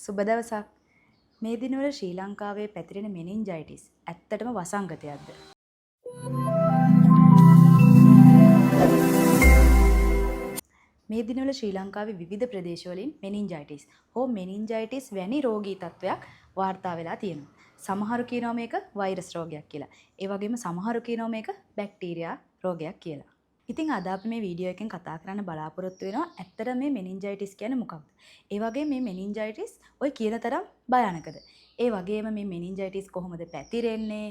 සුබ දවසක්. මේ දිනවල ශ්‍රී ලංකාවේ පැතිරෙන මෙනින්ජයිටිස් ඇත්තටම වසංගතයක්ද? මේ දිනවල ශ්‍රී ලංකාවේ විවිධ ප්‍රදේශවලින් මෙනින්ජයිටිස් හෝ මෙනින්ජයිටිස් වැනි රෝගී තත්ත්වයක් වාර්තා වෙලා තියෙනවා. සමහරු කියනවා මේක වෛරස් රෝගයක් කියලා. ඒ වගේම සමහරු කියනවා මේක බැක්ටීරියා රෝගයක් කියලා. ඉතින් අද අපි මේ වීඩියෝ එකෙන් කතා කරන්න බලාපොරොත්තු වෙනවා ඇත්තට මේ මෙනින්ජයිටිස් කියන්නේ මොකක්ද? ඒ වගේම මේ මෙනින්ජයිටිස් ඔය කියන තරම් භයානකද? ඒ වගේම මේ මෙනින්ජයිටිස් කොහොමද පැතිරෙන්නේ?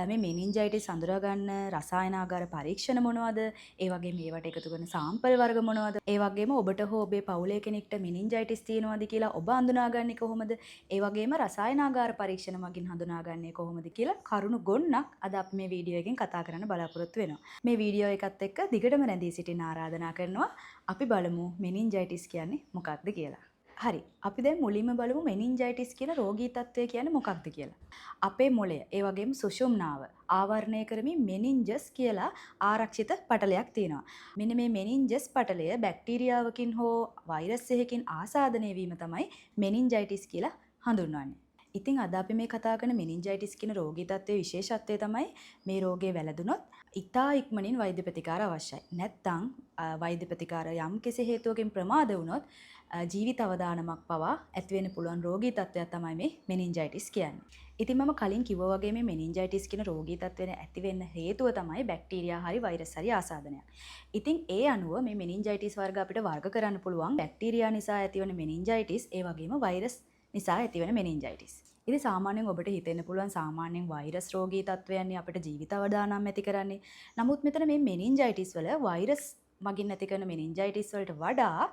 මේ මෙනින්ජයිටිස් අඳුරා ගන්න රසායනාගාර පරීක්ෂණ මොනවද? ඒ වගේම ඒවට එකතු කරන සාම්පල් වර්ග මොනවද? ඒ වගේම ඔබට හෝ ඔබේ පවුලේ කෙනෙක්ට මෙනින්ජයිටිස් තියෙනවද කියලා ඔබ අඳුනාගන්නේ කොහොමද? ඒ වගේම රසායනාගාර පරීක්ෂණ මගින් හඳුනාගන්නේ කොහොමද කියලා කරුණු ගොන්නක් අද අපි මේ වීඩියෝ එකෙන් කතා කරන්න බලාපොරොත්තු වෙනවා. මේ වීඩියෝ එකත් එක්ක දිගටම රැඳී සිටින්න ආරාධනා කරනවා. අපි බලමු මෙනින්ජයිටිස් කියන්නේ මොකක්ද කියලා. හරි. අපි දැන් මුලින්ම බලමු මෙනින්ජයිටිස් කියන රෝගී තත්ත්වය කියන්නේ මොකක්ද කියලා. අපේ මොළය, ඒ වගේම සුෂුම්නාව ආවරණය කරමින් මෙනින්ජස් කියලා ආරක්ෂිත පටලයක් තියෙනවා. මෙන්න මේ මෙනින්ජස් පටලය බැක්ටීරියාවකින් හෝ වෛරස් එකකින් ආසාදනය වීම තමයි මෙනින්ජයිටිස් කියලා හඳුන්වන්නේ. ඉතින් අද අපි මේ කතා කරන මෙනින්ජයිටිස් කියන රෝගී තත්ත්වයේ විශේෂත්වය තමයි මේ රෝගය වැළඳුනොත් ඉතා ඉක්මනින් වෛද්‍ය ප්‍රතිකාර අවශ්‍යයි. නැත්නම් වෛද්‍ය ප්‍රතිකාර යම් කිසි හේතුවකින් ප්‍රමාද වුණොත් ජීවිත අවදානමක් පවා ඇති වෙන්න පුළුවන් රෝගී තත්ත්වයක් තමයි මේ මෙනින්ජයිටිස් කියන්නේ. ඉතින් මම කලින් කිව්වා වගේ මේ මෙනින්ජයිටිස් කියන රෝගී තත්ත්වය ඇති වෙන්න හේතුව තමයි බැක්ටීරියා හරි වෛරස් හරි ආසාදනයක්. ඉතින් ඒ අනුව මේ මෙනින්ජයිටිස් වර්ග අපිට වර්ග කරන්න පුළුවන් බැක්ටීරියා නිසා ඇතිවන මෙනින්ජයිටිස්, ඒ වගේම වෛරස් නිසා ඇතිවන මෙනින්ජයිටිස්. ඉතින් සාමාන්‍යයෙන් ඔබට හිතෙන්න පුළුවන් සාමාන්‍යයෙන් වෛරස් රෝගී තත්ත්වයන්නේ අපිට ජීවිත අවදානම් ඇති කරන්නේ. නමුත් මෙතන මේ මෙනින්ජයිටිස් වල වෛරස් මගින් ඇති කරන මෙනින්ජයිටිස් වලට වඩා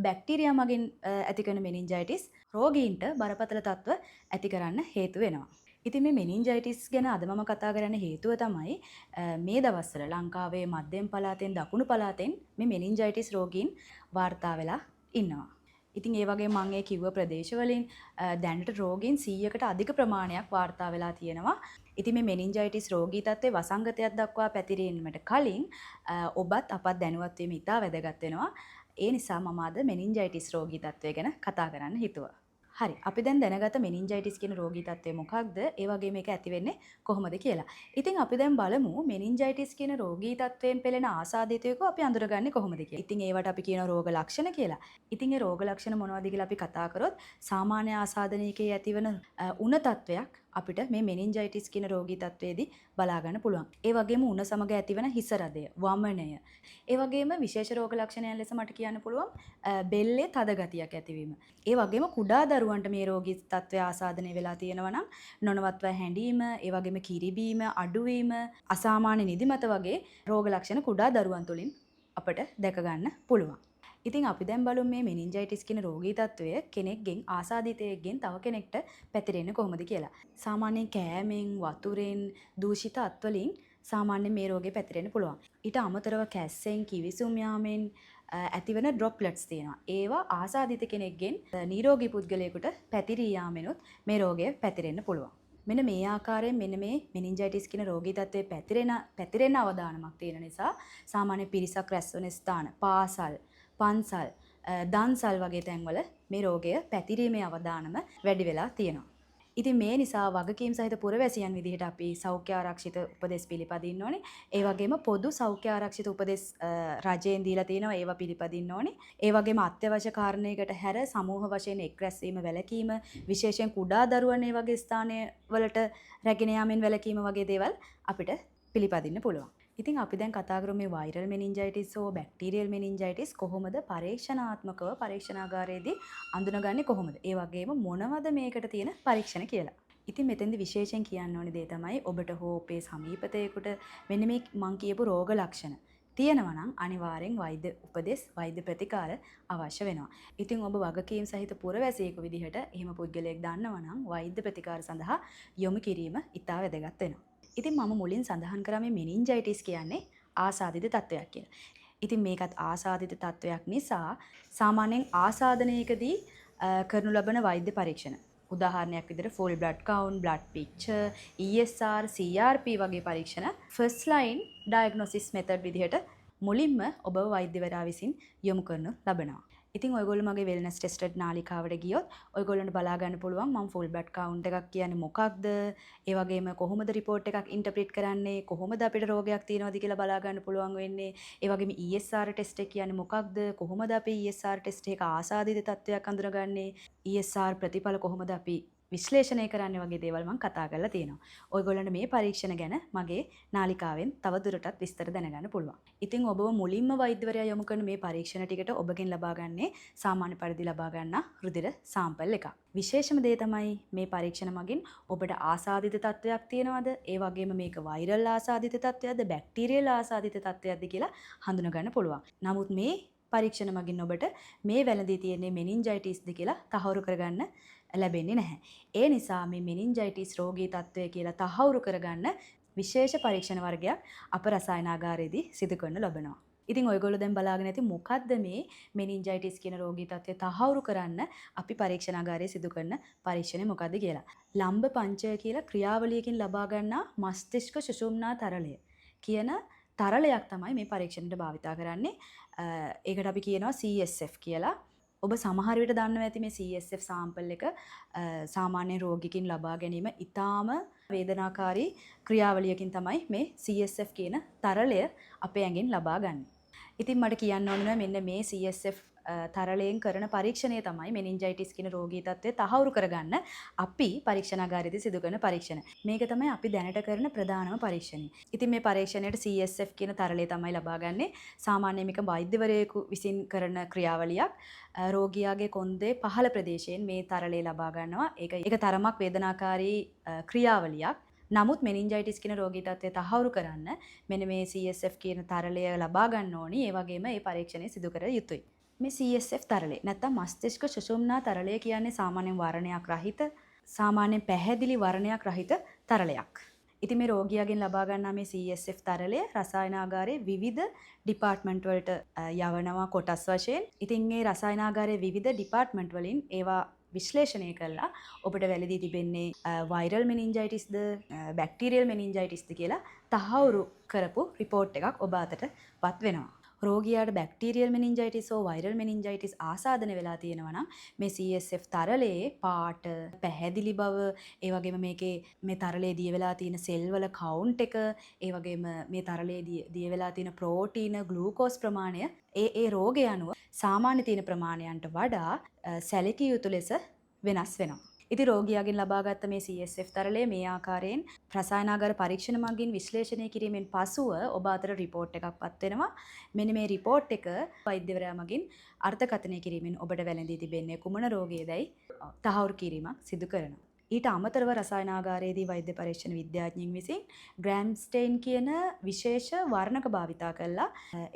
බැක්ටීරියා මගින් ඇති කරන මෙනින්ජයිටිස් රෝගීන්ට බරපතල තත්ත්ව ඇති කරන්න හේතු වෙනවා. ඉතින් මේ මෙනින්ජයිටිස් ගැන අද මම කතා කරන්න හේතුව තමයි මේ දවස්වල ලංකාවේ මධ්‍යම පළාතෙන් දකුණු පළාතෙන් මේ මෙනින්ජයිටිස් රෝගීන් වාර්තා වෙලා ඉන්නවා. ඉතින් ඒ වගේ මං ඒ කිව්ව ප්‍රදේශවලින් දැනට රෝගීන් 100කට අධික ප්‍රමාණයක් වාර්තා වෙලා තියෙනවා. ඉතින් මේ මෙනින්ජයිටිස් රෝගී තත්ත්වයේ වසංගතයක් දක්වා පැතිරීමට කලින් ඔබත් අපත් දැනුවත් වීම ඉතා වැදගත් වෙනවා. ඒ නිසා මම අද මෙනින්ජයිටිස් රෝගී තත්ත්වය ගැන කතා කරන්න හිතුවා. හරි. අපි දැන් දැනගත මෙනින්ජයිටිස් කියන රෝගී තත්ත්වය මොකක්ද? ඒ වගේම මේක ඇති වෙන්නේ කොහොමද කියලා. ඉතින් අපි දැන් බලමු මෙනින්ජයිටිස් කියන රෝගී තත්ත්වයෙන් පෙළෙන ආසාදිතයෙකු අපි අඳුරගන්නේ කොහොමද කියලා. ඉතින් ඒවට අපි කියනවා රෝග ලක්ෂණ කියලා. ඉතින් ඒ රෝග ලක්ෂණ මොනවද කියලා අපි කතා කරොත් සාමාන්‍ය ආසාදනයකේ ඇතිවන උණ තත්ත්වයක් අපිට මේ මෙනින්ජයිටිස් කියන රෝගී තත්ත්වයේදී බලා ගන්න පුළුවන්. ඒ වගේම උණ සමග ඇතිවන හිස රදය, වමනය. ඒ වගේම විශේෂ රෝග ලක්ෂණයන් ලෙස මට කියන්න පුළුවන් බෙල්ලේ තද ගතියක් ඇතිවීම. ඒ වගේම කුඩා දරුවන්ට මේ රෝගී තත්ත්වය ආසාදනය වෙලා තියෙනවා නම් නොනවත්වා හැඬීම, ඒ වගේම කිරිබීම, අඩුවීම, අසාමාන්‍ය නිදිමත වගේ රෝග ලක්ෂණ කුඩා දරුවන් තුලින් අපට දැක ගන්න පුළුවන්. ඉතින් අපි දැන් බලමු මේ මෙනින්ජයිටිස් කියන රෝගී තත්ත්වය කෙනෙක්ගෙන් ආසාදිතයෙක්ගෙන් තව කෙනෙක්ට පැතිරෙන්නේ කොහොමද කියලා. සාමාන්‍යයෙන් කෑමෙන්, වතුරෙන්, දූෂිත අත්වලින් සාමාන්‍යයෙන් මේ රෝගේ පැතිරෙන්න පුළුවන්. ඊට අමතරව කැස්සෙන්, කිවිසුම් යාමෙන් ඇතිවන ඩ්‍රොප්ලට්ස් තියෙනවා. ඒවා ආසාදිත කෙනෙක්ගෙන් නිරෝගී පුද්ගලයෙකුට පැතිරී යාමෙනුත් මේ රෝගය පැතිරෙන්න පුළුවන්. මෙන්න මේ ආකාරයෙන් මෙන්න මේ මෙනින්ජයිටිස් කියන රෝගී තත්ත්වය පැතිරෙන අවදානමක් තියෙන නිසා සාමාන්‍ය පිරිසක් රැස්වන ස්ථාන, පාසල්, පන්සල්, දන්සල් වගේ තැන්වල මේ රෝගය පැතිරීමේ අවදානම වැඩි වෙලා තියෙනවා. ඉතින් මේ නිසා වගකීම් සහිත පුරවැසියන් විදිහට අපි සෞඛ්‍ය ආරක්ෂිත උපදෙස් පිළිපදින්න ඕනේ. ඒ වගේම පොදු සෞඛ්‍ය ආරක්ෂිත උපදෙස් රජයෙන් දීලා තියෙනවා, ඒවා පිළිපදින්න ඕනේ. ඒ වගේම අත්‍යවශ්‍ය කාරණයකට හැර සමූහ වශයෙන් එක් රැස්වීම වැළකීම, විශේෂයෙන් කුඩා දරුවන් ඒ වගේ ස්ථානය වලට රැගෙන යාමෙන් වැළකීම වගේ දේවල් අපිට පිළිපදින්න පුළුවන්. ඉතින් අපි දැන් කතා කරමු මේ වෛරල් මෙනින්ජයිටිස් හෝ බැක්ටීරියල් මෙනින්ජයිටිස් කොහොමද පරීක්ෂණාත්මකව පරීක්ෂණාගාරයේදී අඳුනගන්නේ කොහොමද? ඒ වගේම මොනවද මේකට තියෙන පරීක්ෂණ කියලා. ඉතින් මෙතෙන්දි විශේෂයෙන් කියන්න ඕනේ දේ තමයි ඔබට හෝ ඔබේ සමීපතයෙකුට මෙන්න මේ මං කියපු රෝග ලක්ෂණ තියෙනවා නම් අනිවාර්යෙන් වෛද්‍ය උපදෙස්, වෛද්‍ය ප්‍රතිකාර අවශ්‍ය වෙනවා. ඉතින් ඔබ වගකීම් සහිත පුරවැසියෙකු විදිහට එහෙම පුද්ගලයෙක් දන්නවා නම් වෛද්‍ය ප්‍රතිකාර සඳහා යොමු කිරීම ඉතා වැදගත් වෙනවා. ඉතින් මම මුලින් සඳහන් කරා මේ මෙනින්ජයිටිස් කියන්නේ ආසාදිත තත්ත්වයක් කියලා. ඉතින් මේකත් ආසාදිත තත්ත්වයක් නිසා සාමාන්‍යයෙන් ආසාදනයකදී කරනු ලබන වෛද්‍ය පරීක්ෂණ, උදාහරණයක් විදිහට full blood count, blood picture, ESR, CRP වගේ පරීක්ෂණ ෆස්ට් ලයින් ඩයග්නොසිස් මෙතඩ් විදිහට මුලින්ම ඔබව වෛද්‍යවරයා විසින් යොමු කරනු ලබනවා. ඉතින් ඔයගොල්ලෝ මගේ වෙල්නස් ටෙස්ටඩ් නාලිකාවට ගියොත් ඔයගොල්ලන්ට බලා ගන්න පුළුවන් මම ෆුල් බ්ලඩ් කවුන්ට් එකක් කියන්නේ මොකක්ද, ඒ වගේම කොහොමද රිපෝට් එකක් ඉන්ටර්ප්‍රිට් කරන්නේ, කොහොමද අපිට රෝගයක් තියෙනවද කියලා බලා ගන්න පුළුවන් වෙන්නේ, ඒ වගේම ESR test එක කියන්නේ මොකක්ද, කොහොමද අපි ESR test එක ආසාදිත තත්ත්වයක් අඳුරගන්නේ, ESR ප්‍රතිඵල කොහොමද අපි විශ්ලේෂණය කරන්න වගේ දේවල් මං කතා කරලා තියෙනවා. ඔයගොල්ලන්ට මේ පරීක්ෂණ ගැන මගේ නාලිකාවෙන් තව දුරටත් විස්තර දැනගන්න පුළුවන්. ඉතින් ඔබව මුලින්ම වෛද්‍යවරයා යොමු කරන මේ පරීක්ෂණ ටිකට ඔබගෙන් ලබා ගන්නේ සාමාන්‍ය පරිදි ලබා ගන්නා රුධිර සාම්පල් එකක්. විශේෂම දේ තමයි මේ පරීක්ෂණ මගින් ඔබට ආසාදිත තත්ත්වයක් තියෙනවද, ඒ වගේම මේක වෛරල් ආසාදිත තත්ත්වයක්ද, බැක්ටීරියල් ආසාදිත තත්ත්වයක්ද කියලා හඳුනා ගන්න පුළුවන්. නමුත් මේ පරීක්ෂණ මගින් ඔබට මේ වැළඳී තියෙන්නේ මෙනින්ජයිටිස්ද කියලා තහවුරු කරගන්න ලැබෙන්නේ නැහැ. ඒ නිසා මේ මෙනින්ජයිටිස් රෝගී තත්ත්වය කියලා තහවුරු කරගන්න විශේෂ පරීක්ෂණ වර්ගයක් අප රසායනාගාරයේදී සිදු කරනු ලබනවා. ඉතින් ඔයගොල්ලෝ දැන් බලාගෙන ඇති මොකද්ද මේ මෙනින්ජයිටිස් කියන රෝගී තත්ත්වය තහවුරු කරන්න අපි පරීක්ෂණාගාරයේ සිදු කරන පරීක්ෂණය මොකද්ද කියලා. ලම්බ පංචය කියලා ක්‍රියාවලියකින් ලබා ගන්නා මස්තිෂ්ක සුෂුම්නා තරලය කියන තරලයක් තමයි මේ පරීක්ෂණයට භාවිතා කරන්නේ. ඒකට අපි කියනවා CSF කියලා. ඔබ සමහර විට දන්නවා ඇති මේ CSF sample එක සාමාන්‍ය රෝගියකින් ලබා ගැනීම ඉතාම වේදනාකාරී ක්‍රියාවලියකින් තමයි මේ CSF කියන තරලය අපේ ඇඟෙන් ලබා ගන්නේ. ඉතින් මට කියන්න ඕන නෑ මෙන්න මේ CSF තරලයෙන් කරන පරීක්ෂණය තමයි මෙනින්ජයිටිස් කියන රෝගී තත්ත්වය තහවුරු කරගන්න අපි පරීක්ෂණාගාරයේදී සිදු කරන පරීක්ෂණ. මේක තමයි අපි දැනට කරන ප්‍රධානම පරීක්ෂණය. ඉතින් මේ පරීක්ෂණයට CSF කියන තරලය තමයි ලබා ගන්නේ. සාමාන්‍යයෙන් මේක වෛද්‍යවරයෙකු විසින් කරන ක්‍රියාවලියක්. රෝගියාගේ කොන්දේ පහළ ප්‍රදේශයෙන් මේ තරලය ලබා ගන්නවා. ඒක තරමක් වේදනාකාරී ක්‍රියාවලියක්. නමුත් මෙනින්ජයිටිස් කියන රෝගී තත්ත්වය තහවුරු කරන්න මෙන්න මේ CSF කියන තරලය ලබා ගන්න ඕනි. ඒ වගේම මේ පරීක්ෂණය සිදු කර යුතුයි. මේ CSF තරලය නැත්තම් මස්තිෂ්ක සුෂුම්නා තරලය කියන්නේ සාමාන්‍යයෙන් වර්ණයක් රහිත, සාමාන්‍යයෙන් පැහැදිලි වර්ණයක් රහිත තරලයක්. ඉතින් මේ රෝගියාගෙන් ලබා ගන්නා මේ CSF තරලය රසායනාගාරයේ විවිධ ඩිපාර්ට්මන්ට් වලට යවනවා කොටස් වශයෙන්. ඉතින් මේ රසායනාගාරයේ විවිධ ඩිපාර්ට්මන්ට් වලින් ඒවා විශ්ලේෂණය කරලා ඔබට වැළඳී තිබෙන්නේ වෛරල් මෙනින්ජයිටිස්ද, බැක්ටීරියල් මෙනින්ජයිටිස්ද කියලා තහවුරු කරපු රිපෝට් එකක් ඔබ අතට පත් වෙනවා. රෝගියාට බැක්ටීරියල් මෙනින්ජයිටිස් හෝ වෛරල් මෙනින්ජයිටිස් ආසාදනය වෙලා තියෙනවා නම් මේ CSF තරලයේ පාට, පැහැදිලි බව, ඒ වගේම මේකේ මේ තරලයේ දිය වෙලා තියෙන සෙල් වල කවුන්ට් එක, ඒ වගේම මේ තරලයේ දිය වෙලා තියෙන ප්‍රෝටීන, ග්ලූකෝස් ප්‍රමාණය ඒ ඒ රෝගය අනුව සාමාන්‍ය තියෙන ප්‍රමාණයන්ට වඩා සැලකිය යුතු ලෙස වෙනස් වෙනවා. ඉතින් රෝගියාගෙන් ලබාගත් මේ CSF තරලය මේ ආකාරයෙන් රසායනාගාර පරීක්ෂණ මගින් විශ්ලේෂණය කිරීමෙන් පසුව ඔබ අතර රිපෝට් එකක් පත් වෙනවා. මෙන්න මේ රිපෝට් එක වෛද්‍යවරයා මගින් අර්ථකථනය කිරීමෙන් ඔබට වැළඳී තිබෙන්නේ කුමන රෝගයේදයි තහවුරු කිරීමක් සිදු කරනවා. ඊට අමතරව රසායනාගාරයේදී වෛද්‍ය පරීක්ෂණ විද්‍යාඥයින් විසින් ග්‍රෑම් ස්ටේන් කියන විශේෂ වර්ණක භාවිතා කරලා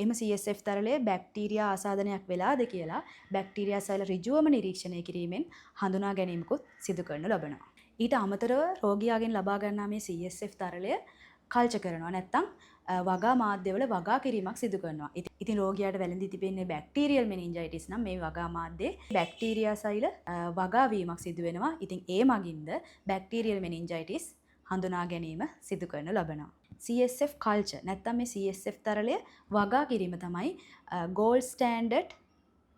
එම CSF තරලයේ බැක්ටීරියා ආසාදනයක් වෙලාද කියලා බැක්ටීරියා සෛල ඍජුවම නිරීක්ෂණය කිරීමෙන් හඳුනා ගැනීමකුත් සිදු කරනු ලබනවා. ඊට අමතරව රෝගියාගෙන් ලබා ගන්නා මේ CSF තරලය කල්චර් කරනවා, නැත්නම් වගා මාධ්‍යවල වගා කිරීමක් සිදු කරනවා. ඉතින් රෝගියාට වැළඳී තිබෙන්නේ බැක්ටීරියල් මෙනින්ජයිටිස් නම් මේ වගා මාධ්‍යයේ බැක්ටීරියා සෛල වගා වීමක් සිදු වෙනවා. ඉතින් ඒ මගින්ද බැක්ටීරියල් මෙනින්ජයිටිස් හඳුනා ගැනීම සිදු කරනු ලබනවා. CSF culture නැත්නම් මේ CSF තරලය වගා කිරීම තමයි ගෝල්ඩ් ස්ටෑන්ඩඩ්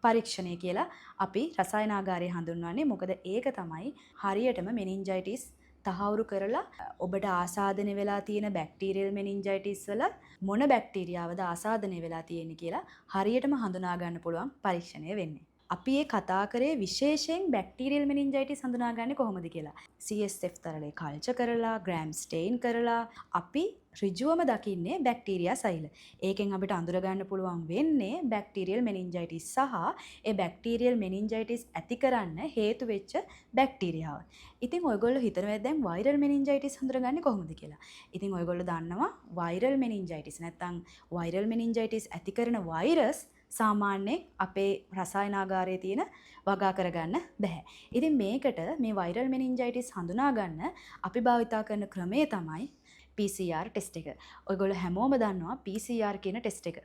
පරීක්ෂණය කියලා අපි රසායනාගාරයේ හඳුන්වන්නේ. මොකද ඒක තමයි හරියටම මෙනින්ජයිටිස් තහවුරු කරලා ඔබට ආසාදනය වෙලා තියෙන බැක්ටීරියල් මෙනින්ජයිටිස් වල මොන බැක්ටීරියාවද ආසාදනය වෙලා තියෙන්නේ කියලා හරියටම හඳුනා ගන්න පුළුවන් පරීක්ෂණය වෙන්නේ. අපි ඒ කතා කරේ විශේෂයෙන් බැක්ටීරියල් මෙනින්ජයිටිස් හඳුනාගන්නේ කොහොමද කියලා. CSF තරලේ කල්චර් කරලා, ග්‍රෑම් ස්ටේන් කරලා අපි ඍජුවම දකින්නේ බැක්ටීරියා සෛල. ඒකෙන් අපිට අඳුර ගන්න පුළුවන් වෙන්නේ බැක්ටීරියල් මෙනින්ජයිටිස් සහ ඒ බැක්ටීරියල් මෙනින්ජයිටිස් ඇති කරන්න හේතු වෙච්ච බැක්ටීරියාව. ඉතින් ඔයගොල්ලෝ හිතනවා දැන් වෛරල් මෙනින්ජයිටිස් හඳුනගන්නේ කොහොමද කියලා. ඉතින් ඔයගොල්ලෝ දන්නවා වෛරල් මෙනින්ජයිටිස් නැත්තම් වෛරල් මෙනින්ජයිටිස් ඇති කරන වෛරස් සාමාන්‍යයෙන් අපේ රසායනාගාරයේ තියෙන වගා කරගන්න බැහැ. ඉතින් මේකට මේ වෛරල් මෙනින්ජයිටිස් හඳුනා ගන්න අපි භාවිතා කරන ක්‍රමය තමයි PCR test එක. ඔයගොල්ලෝ හැමෝම දන්නවා PCR කියන ටෙස්ට් එක.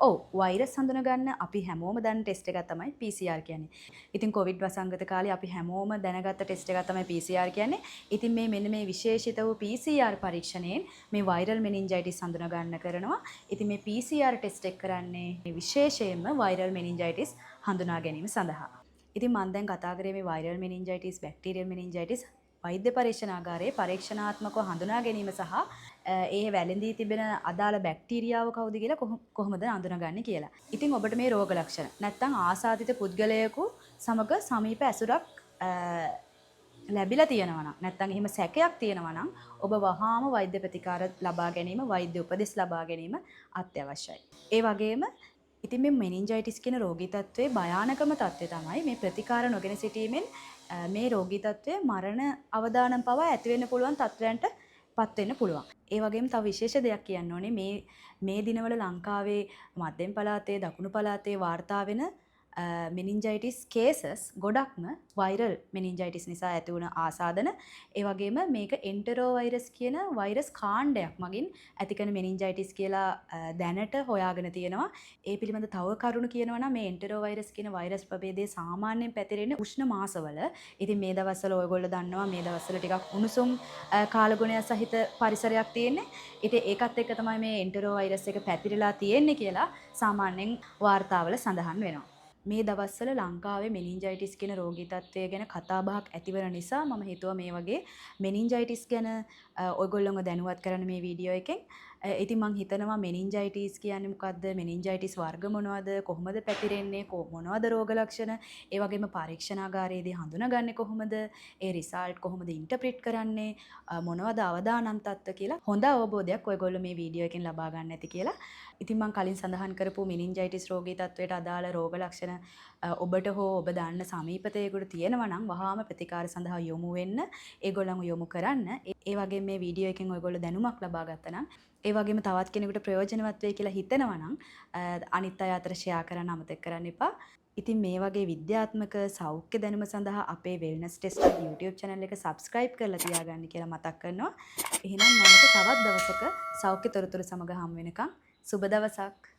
ඔව්, වෛරස් හඳුනගන්න අපි හැමෝම දන්න ටෙස්ට් එකක් තමයි PCR කියන්නේ. ඉතින් කොවිඩ් වසංගත කාලේ අපි හැමෝම දැනගත්ත ටෙස්ට් එකක් තමයි PCR කියන්නේ. ඉතින් මේ මෙන්න මේ විශේෂිත වූ PCR පරීක්ෂණයෙන් මේ වෛරල් මෙනින්ජයිටිස් හඳුනගන්න කරනවා. ඉතින් මේ PCR test එක කරන්නේ මේ විශේෂයෙන්ම වෛරල් මෙනින්ජයිටිස් හඳුනා ගැනීම සඳහා. ඉතින් මම දැන් කතා කරේ මේ වෛරල් මෙනින්ජයිටිස්, බැක්ටීරියල් මෙනින්ජයිටිස් වෛද්‍ය පරීක්ෂණාගාරයේ පරීක්ෂණාත්මකව හඳුනා ගැනීම සහ ඒ වැළඳී තිබෙන අදාළ බැක්ටීරියාව කවුද කියලා කොහොමද හඳුනාගන්නේ කියලා. ඉතින් ඔබට මේ රෝග ලක්ෂණ නැත්නම් ආසාදිත පුද්ගලයෙකු සමග සමීප ඇසුරක් ලැබිලා තියෙනවා නම්, නැත්නම් එහෙම සැකයක් තියෙනවා නම්, ඔබ වහාම වෛද්‍ය ප්‍රතිකාර ලබා ගැනීම, වෛද්‍ය උපදෙස් ලබා ගැනීම අත්‍යවශ්‍යයි. ඒ වගේම ඉතින් මේ මෙනින්ජයිටිස් කියන රෝගී තත්ත්වයේ භයානකම තත්ත්වය තමයි මේ ප්‍රතිකාර නොගෙන සිටීමෙන් මේ රෝගී තත්ත්වය මරණ අවදානම් පවා ඇති වෙන්න පුළුවන් තත්ත්වයන්ට පත් වෙන්න පුළුවන්. ඒ වගේම තව විශේෂ දෙයක් කියන්න ඕනේ, මේ මේ දිනවල ලංකාවේ මධ්‍යම පළාතේ, දකුණු පළාතේ වාර්තා වෙන මෙනින්ජයිටිස් කේසස් ගොඩක්ම වෛරල් මෙනින්ජයිටිස් නිසා ඇති වුණ ආසාදන. ඒ වගේම මේක එන්ටරෝ වෛරස් කියන වෛරස් කාණ්ඩයක් මගින් ඇති කරන මෙනින්ජයිටිස් කියලා දැනට හොයාගෙන තියෙනවා. ඒ පිළිබඳ තව කරුණු කියනවා නම්, මේ එන්ටරෝ වෛරස් කියන වෛරස් ප්‍රභේදය සාමාන්‍යයෙන් පැතිරෙන්නේ උෂ්ණ මාසවල. ඉතින් මේ දවස්වල ඔයගොල්ලෝ දන්නවා, මේ දවස්වල ටිකක් උණුසුම් කාලගුණය සහිත පරිසරයක් තියෙන්නේ. ඉතින් ඒකත් එක්ක තමයි මේ එන්ටරෝ වෛරස් එක පැතිරිලා තියෙන්නේ කියලා සාමාන්‍යයෙන් වාර්තාවල සඳහන් වෙනවා. මේ දවස්වල ලංකාවේ මෙනින්ජයිටිස් කියන රෝගී තත්ත්වය ගැන කතාබහක් ඇතිවන නිසා මම හිතුවා මේ වගේ මෙනින්ජයිටිස් ගැන ඔයගොල්ලොන්ව දැනුවත් කරන්න මේ වීඩියෝ එකෙන්. ඉතින් මං හිතනවා මෙනින්ජයිටිස් කියන්නේ මොකද්ද? මෙනින්ජයිටිස් වර්ග මොනවද? කොහොමද පැතිරෙන්නේ? මොනවද රෝග ලක්ෂණ? ඒ වගේම පරීක්ෂණාගාරයේදී හඳුනාගන්නේ කොහොමද? ඒ රිසල්ට් කොහොමද ඉන්ටර්ප්‍රිට් කරන්නේ? මොනවද අවදානම් තත්ත්ව කියලා හොඳ අවබෝධයක් ඔයගොල්ලෝ මේ වීඩියෝ එකෙන් ලබා ගන්න ඇති කියලා. ඉතින් මං කලින් සඳහන් කරපු මෙනින්ජයිටිස් රෝගී තත්ත්වයට අදාළ රෝග ලක්ෂණ ඔබට හෝ ඔබ දන්න සමීපතයෙකුට තියෙනවා නම් වහාම ප්‍රතිකාර සඳහා යොමු වෙන්න, ඒගොල්ලන්ව යොමු කරන්න. ඒ වගේම මේ වීඩියෝ එකෙන් ඔයගොල්ලෝ දැනුමක් ලබා ගත්තා නම්, ඒ වගේම තවත් කෙනෙකුට ප්‍රයෝජනවත් වෙයි කියලා හිතෙනවා නම්, අනිත් අය අතර ෂෙයා කරන්න අමතක කරන්න එපා. ඉතින් මේ වගේ විද්‍යාත්මක සෞඛ්‍ය දැනුම සඳහා අපේ වෙල්නස් ටෙස්ට් YouTube channel එක subscribe කරලා තියාගන්න කියලා මතක් කරනවා. එහෙනම් නැවත තවත් දවසක සෞඛ්‍ය තොරතුරු සමග හමු වෙනකම් සුබ දවසක්.